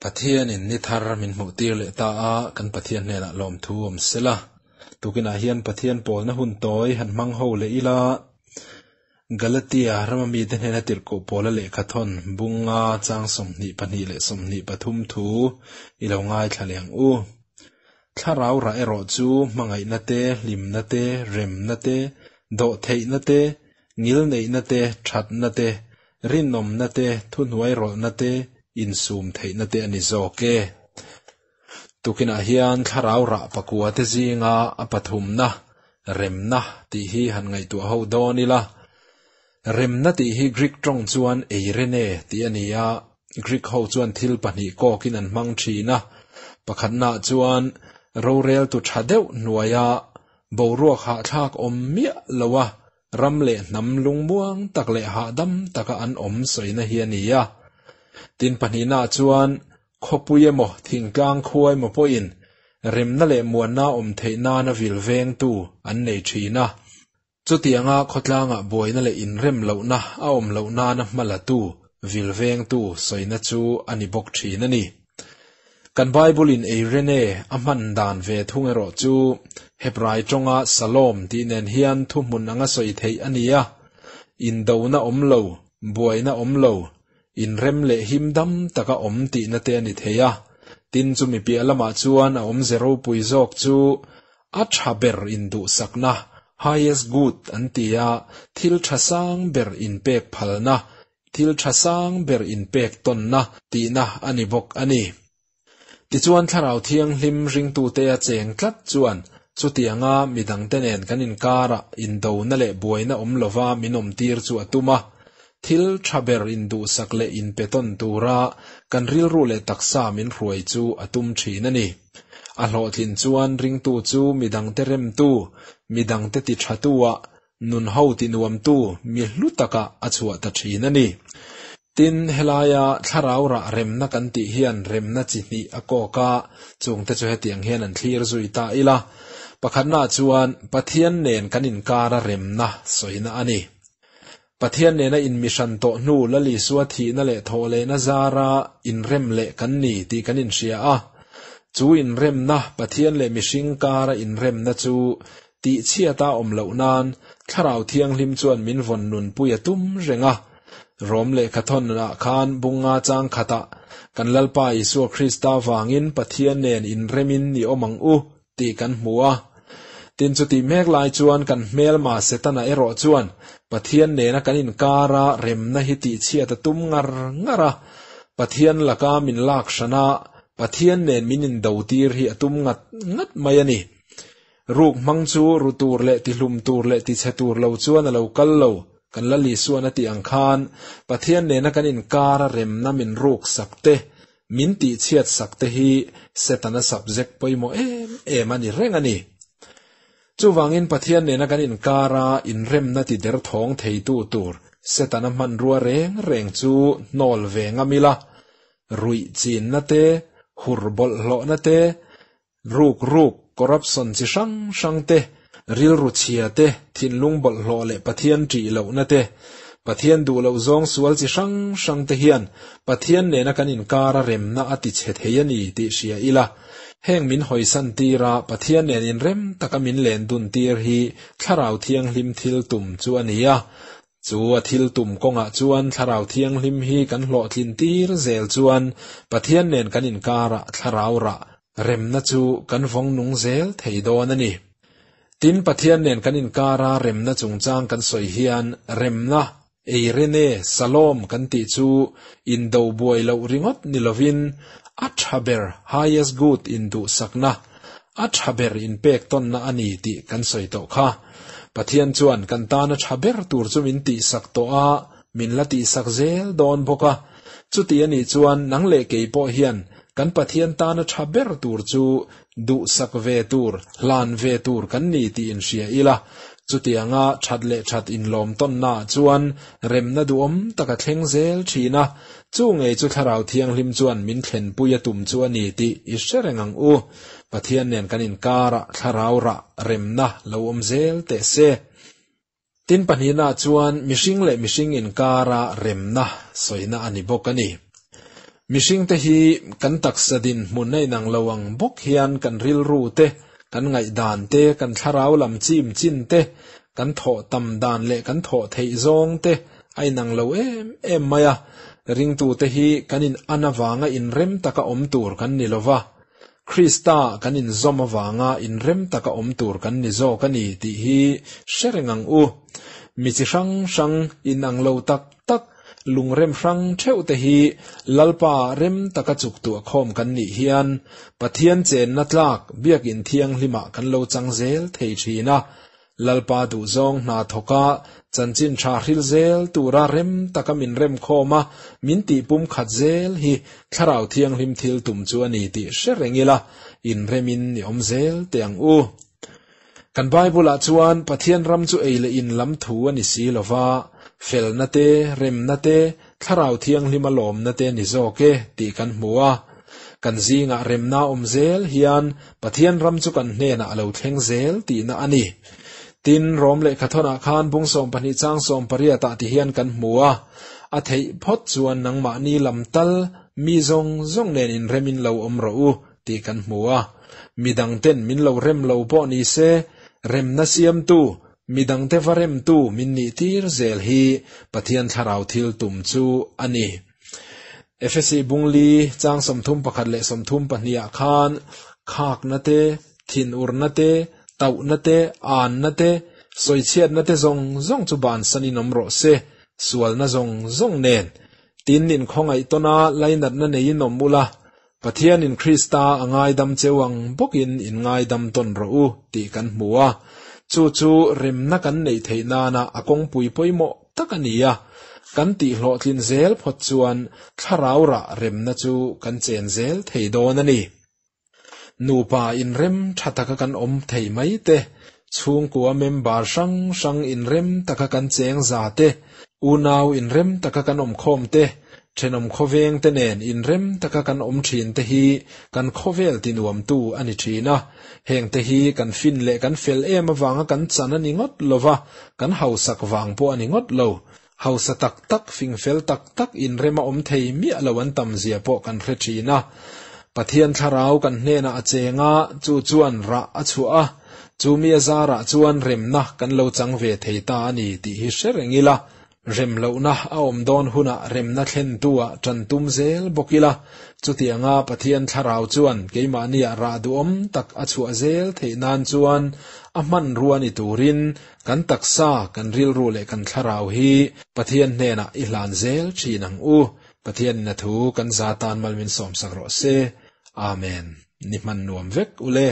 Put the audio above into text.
Pathianin ni thar min hmuh tir leh ta a, kan Pathian hnenah lawmthu awm sela. Tukinah hian Pathian pawlna hun tawi han hmang ho leh ila, Galatia rama mite hnena tirhkoh pawla lehkhathawn bunga chang 22 leh 23 thu i lo ngaithla leh ang u. Thlarau rah erawh chu hmangaihna te, hlimna te, remna te, dawhtheihna te, ngilneihna te, thatna te, rinawmna te, thuhnuairawlhna te, insum theihna te a ni zawk e. Tukinah hian thlarau rah pakua te zinga a pathumna, remna tih hi han ngaihtuah ho dawn ila. Remna tih hi Greek tawng chuan eirene tih a ni a, Greek ho chuan thil pahnih kawkin an hmang thin a. Pakhatnaah chuan roreltu tha deuh hnuaia boruak hahthlak awm miah loa ram leh hnam lungmuang tak leh hahdam taka an awm sawina hi a ni a. Tin pahnihnaah chuan khawpui emaw thingtlang khua emaw pawhin remna leh muanna awm theih nana vil vengtu an nei thin a. Chutianga khawtlangah buaina leh inrem lohna a awm loh nana hma latu, vil vengtu sawina chu a ni bawk thin a ni. Kan Bible-in eirene a hman dan ve thung erawh chu Hebrai tawnga Salom tih nen hian thuhmun anga sawi theih a ni a, indona awm lo, buaina awm lo, inrem leh him dam taka awm tihna te a ni thei a. Tin, chumi piah lamah chuan a awmze ropui zawk chu a tha ber induhsakna, highest good, an ti a, thil tha sang ber inpek phalna, thil tha sang ber inpek tawnna tihna a ni bawk a ni. Tichuan Thlarau Thianghlim ringtute a cheng tlat chuan chutianga midangte nen kan inkarah indona leh buaina awm lova min awmtir chu a tum a. Thil tha ber induhsak leh inpe tawn tura kan rilru leh taksa min hruai chu a tum thin a ni. A hlawhtlin chuan ringtu chu midangte remtu, midangte ti thatu-ah nun ho ti nuamtu mi hlu takah a chhuah ta thin a ni. Tin, helaia thlarau rah remna kan tih hian remna chi hnih a kawk a, chungte chu hetiang hian an thlir zui ta ila. Pakhatnaah chuan Pathian nen kan inkara remna sawina a ni. Pathian nena inmihran tawh hnu Lal Isua thihna leh thawhlehna zara inrem leh kan ni tih kan inhria a. Chu inremna, Pathian leh mihring kara inremna chu tihchhiata awm loh nan Thlarau Thianghlim chuan min vawn nunpui a tum reng a. Rom lehkhathawnah khan bunga chang khatah kan Lalpa Isua Krista vangin Pathian nen inremin i awm ang u tih kan hmu a. Tin chutih mek lai chuan kan hmelma Setana erawh chuan Pathian nena kan inkara remna hi tihchhiat a tum ngar ngar a. Pathian laka min lak hran a, Pathian nen min indotir hi a tum ngat ngat mai a ni. Ruk hmang chu ru tur leh tihlum tur leh tichhe tur lo chuan a lo kal lo, kan Lal Isuan a tih ang khan Pathian nena kan inkara remna min ruk sak te, min tihchhiat sak te hi Setana subject pawimawh em em a ni reng a ni. Chuvangin Pathian nena kan inkara inremna ti derthawng theitu tur Setana hmanrua reng reng chu hnawl ve ngam ila, ruih chinna te, hur bawlhhlawhna te, Ruk ruk, corruption chi hrang hrang te, rilru chhia te, thinlung bawlhhlawh leh Pathian ṭih lohna te, Pathian duh loh zawng sual chi hrang hrang te hian Pathian nena kan inkara remna a ti chhe thei a ni tih hria ila, heng min hawisan tira Pathian nen inrem taka min len dun tir hi Thlarau Thianghlim thil tum chu a ni a. Chu a thil tum kawngah chuan Thlarau Thianghlim hi kan hlawhtlin tir zel chuan Pathian nen kan inkarah Thlarau rah remna chu kan vawng nung zel thei dawn a ni. Tin, Pathian nen kan inkara remna chungchang kan sawi hian remna, eirene, salom kan tih chu indo buai loh ringawt ni lovin a tha ber, highest good, induhsakna, A tha ber inpek tawnna a ni tih kan sawi tawh kha. Pathian chuan kan tana tha ber tur chu min tihsak tawh a, min la tihsak zel dawn bawk a. Chuti a nih chuan nang leh kei pawh hian kan Pathian tana tha ber tur chu duhsak ve tur, hlan ve tur kan ni tih inhria ila. Chutianga that leh that inlawm tawnnaah chuan remna duhawm tak a thleng zel thin a, chu ngei chu Thlarau Thianghlim chuan min thlenpui a tum chu a ni tih i hre reng ang u. Pathian nen kan inkarah Thlarau rah remna lo awm zel teh se. Tin pahnihnaah chuan mihring leh mihring inkara remna sawina a ni bawk a ni. Mihringte hi kan taksa dinhmun a inang lo ang bawk hian kan rilru te, kan ngaihdan te, kan thlarau lam chim chin te, kan thawh tam dan leh kan thawh theih zawng te a inang lo em em mai a. Ringtute hi kan in an avanga inrem taka awm tur kan ni lo va, Krista kan inzawm avanga inrem taka awm tur kan ni zawk a ni tih hi hre reng ang u. Mi chi hrang hrang inang lo tak tak, Lungrem hrang theuh te hi Lalpa rem taka chuk tuah khawm kan nih hian Pathian chenna tlak Biakin Thianghlimah kan lo chang zel thei thin a. Lalpa duhzawng hna thawka chanchin tha hril zel tura rem taka min rem khawm a, min tih pum khat zel hi Thlarau Thianghlim thil tum chu a ni tih hre reng ila, inremin i awm zel teh ang u. Kan Bible-ah chuan Pathian ram chu ei leh in lam thu a ni si lo va, felna te, remna te, Thlarau Thianghlima lawmna te ni zawk e tih kan hmu a. Kan zingah remna awm zel hian Pathian ram chu kan hnenah a lo thleng zel tihna a ni. Tin, Rom lehkhathawnah khan bung 12 chang 18 ah ti hian kan hmu a, A theih phawt chuan nangmahni lam tal mi zawng zawng nen inremin lo awm rawh u, tih kan hmu a. Midangten min lo rem lo pawh ni se, remna siamtu, midangte va remtu min nih tir zel hi Pathian thlarau thil tum chu a ni. Efesi bungli chang 31 leh 32 ah khan khakna te, thinurna te, tauhna te, anna te, sawichhiatna te zawng zawng chu bansanin awm rawh se, sualna zawng zawng nen. Tin, inkhawngaih tawna lainatna neiin awm ula, Pathianin Krista a ngaidam cheu ang bawkin in ngaidam tawn rawh u tih kan hmu a, chu chu remna kan neih theih nana a kawngpui pawimawh tak a ni a, kan tihhlawhtlin zel phawt chuan thlarau rah remna chu kan chen zel thei dawn a ni. Nupa inrem tha taka kan awm thei mai te, chhungkua member hrang hrang inrem taka kan cheng za te, unau inrem taka kan awmkhawm te, Thenawm khawveng te nen inrem taka kan awm thin te hi kan khawvel tinuamtu a ni thin a. Heng te hi kan fin leh kan fel em avanga kan chan a ni ngawt lo va, kan hausak vang pawh a ni ngawt lo. Hausa tak tak, fing fel tak tak inrema awm thei miah lo an tam zia pawh kan hre thin a. Pathian thlarau kan hnenah a cheng a, chu chuan rah a chhuah a, chu mi a zarah chuan remna kan lo chang ve thei ta a ni tih hi hre reng ila. Rem lohna a awm dawn hunah remna thlentu-ah ṭan tum zel bawk ila, chutianga Pathian thlarau chuan keimahniah rah duhawm tak a chhuah zel theih nan chuan a hmanrua ni turin kan taksa, kan rilru leh kan thlarau hi Pathian hnenah i hlan zel ṭhin ang u. Pathianin a thu kan za tan mal min sawmsak rawh se. Amen. Ni hman nuam vek ule.